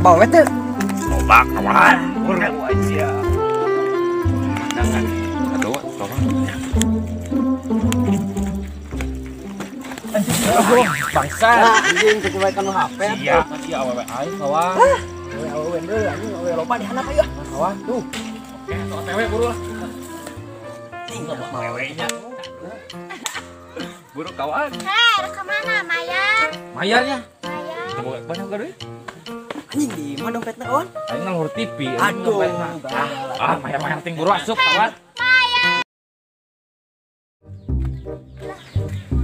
Bawa tuh. Lobak kawan. Urang aja. Jangan. Aduh, tolong. Bangsa. Anjing kecewaikan nu HP. Iya, iya awewe aing kawan. Awewe deui anjing awewe loba di handap ayo. Kawan tuh. Oke, atuh OTW buru lah. Awewe-nya. Buru kawan. Hei, rek ka mana mayar? Mayarnya? Mayar. Banyak gak duit? Anjing di mana dompetna kawan? Aing ngalur TV. Aduh. Ah, mayar-mayar ting buru asup kawan. Mayar.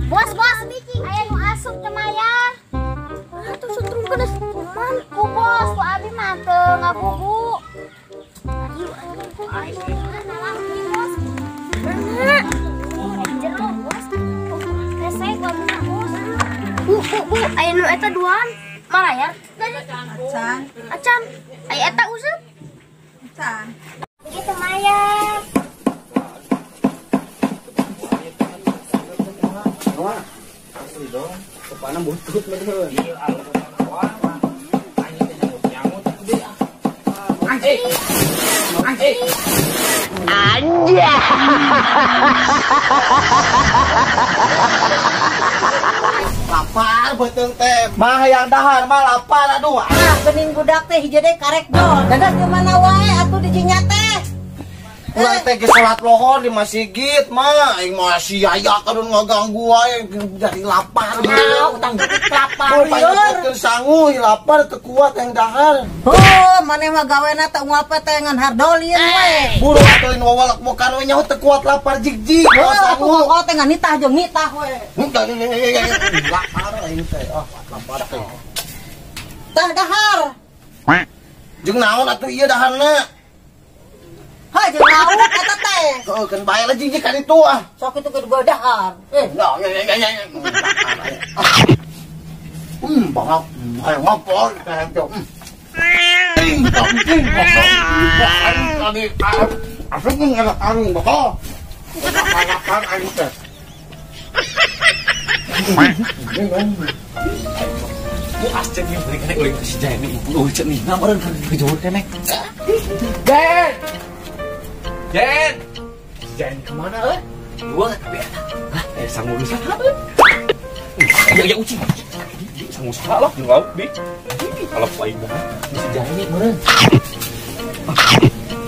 Bos, bos, aya nu asup teu mayar. Atuh setrum geus kuman ku bos, ku abi mah teu ngabubu. Ayo, ayo, ayo, bos. Jero, bos. Rese ku abi mah bos. Bu, bu, bu, aya nu eta duaan. Marayar? Acan. Acan. Aya eta useup? Acan. Begitu mayar. Wah, asli dong. Kepana butut bener. Iya, kawan. Anjing teh nyangut gede ah. Anjing. Anjing. Anjing. Lapar beuteung teh. Mah hayang dahar mah lapar aduh. Ah, geuning budak teh hiji deui karek dol. Dadah ke mana wae atuh dijinya teh. Urang teh geus salat lohor di masjid mah aing mah si Yaya kadon ngaganggu wae jadi lapar. Ah, utang lapar. Lieur sangu lapar teu kuat yang dahar. Heuh, maneh mah gawena teh unggal teh ngan hardolieun we. Buru atuh lain wawalak bokan we nyaho teu kuat lapar jig-jig. Heuh, atuh ngongol teh ngan nitah jeung nitah we. Lapar aing teh. Ah, lapar teh. Tah dahar. Jeung naon atuh ieu daharna? Hah, jeung lauk eta teh. Heuh, keun bae lah jig-jig ka ditu ah. Sok itu ge dahar. Eh, bangak. Hayang ngapol hayang teh. Tadi asup ngerak aing bakal. Lapar aing teh. Bu ascen nih beli kenek uling si Jaini ibu eueuh cenah meureun kan kejauh kenek. Jen. Jen. Si Jaini kemana euy? Dua tapi eta. Hah, sangu saha euy? Ya ya ucing. Sangu saha lah jeung lauk di. Kalau lain mah si Jaini meureun.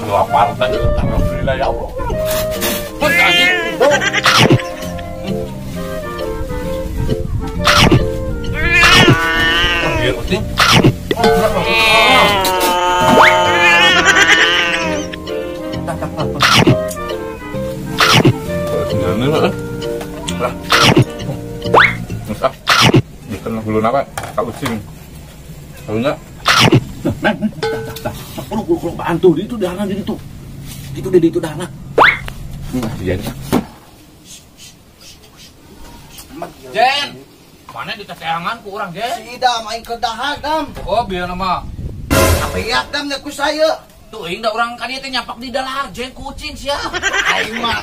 Lapar teh alhamdulillah ya Allah. Bantu di itu dahana di itu. Itu di itu dahana. Jen. Jen. Mana di teteangan ku urang, Jen? Si Idam aing ke dahar, Dam. Oh, biar nama. Apa ya, Dam nya ku saya. Tuh aing da urang ka dieu teh nyapak di dahar, Jen kucing sia. Aing mah.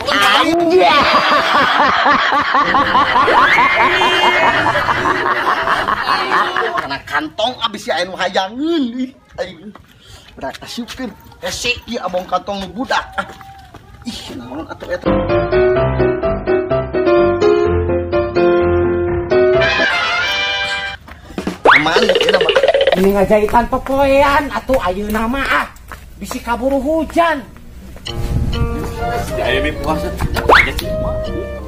Karena kantong abis ya anu hayangeun ih. Aing. Berak asupkeun. Hese ieu abong kantong nu budak. Ih, naon atuh eta. Aman ieu mah. Ini ngajahitan popoean atuh ayeuna mah ah. Bisi kaburu hujan. Aya bi puasa. Aja sih.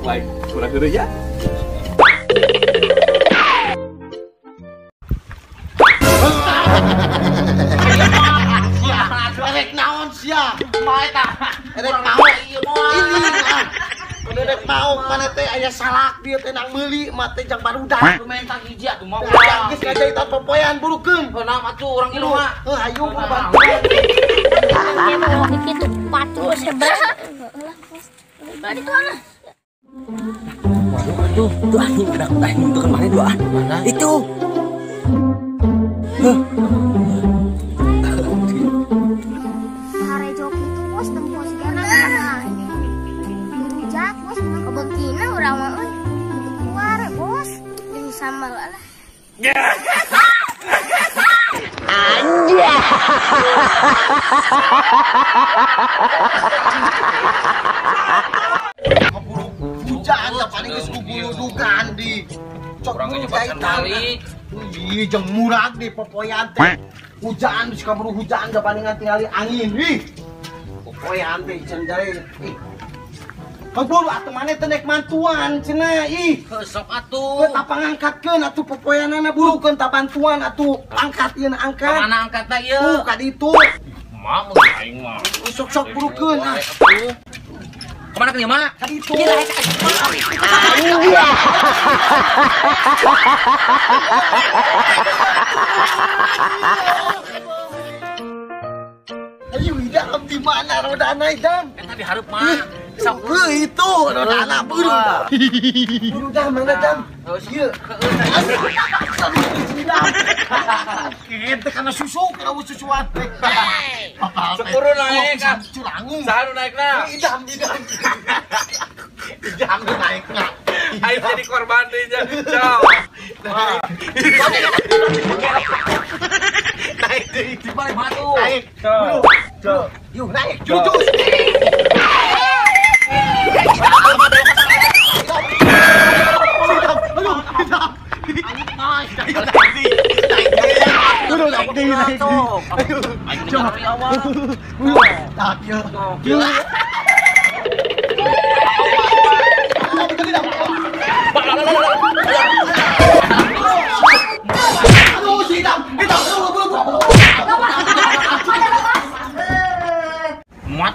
Like kurang heureuy ya. Erek naon sia? Mae tah. Erek maok ieu moal. Ini ah. Erek maok mana teh aya salak dieu teh nang meuli mah teh jang barudak. Menta hiji atuh mah. Geus ngajahitan popoean burukeun. Heuh naon atuh urang ieu mah. Heuh hayu buru bantuan. Kitu pacul sebelah. Bari tuh ana. Waduh, aduh, tuh anjing udah anjing itu kemarin dua. Mana? Itu. Harejo kitu bos tempo sigana. Rujak bos kebekina urang mah euy. Keluar bos jeung sambal lah. Anjay. Hujan paling geus guguludukan di urang ge nyobakan balik. Ih, jeung murag di popoean teh. Hujan geus kaburu hujan da palingan tingali angin. Ih. Popoean teh can jare. Ih. Kaburu atuh maneh teh nek mantuan cenah ih. Heuh sok atuh. Teu pangangkatkeun atuh popoeanana burukeun ta bantuan atuh. Angkat ieu angkat. Ka mana angkatna ieu? Tuh ka ditu. Mah mun aing mah. Sok-sok burukeun ah. Kemana ke mana? Ka ditu. Ayo idam di mana rodana idam? Eta di hareup mah. Sok itu rodana buru. Udah mana dam? Ieu. Kita kana susu, kana susuan. Sepuru naik ah. Curangung. Saha nu naikna? Idam, idam. Idam nu naikna. Ayo jadi korban deui nya. Ciao. Naik deui di balik batu. Naik. Yuk naik. Jujur.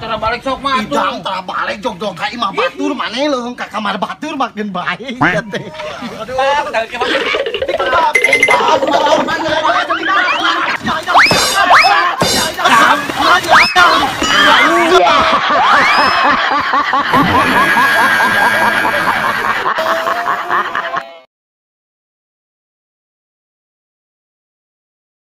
Tara balik sok mah atuh. Idam tara balik jog-jog ka imah batur maneh leuheung ka kamar batur makin bae ya teh. Aduh.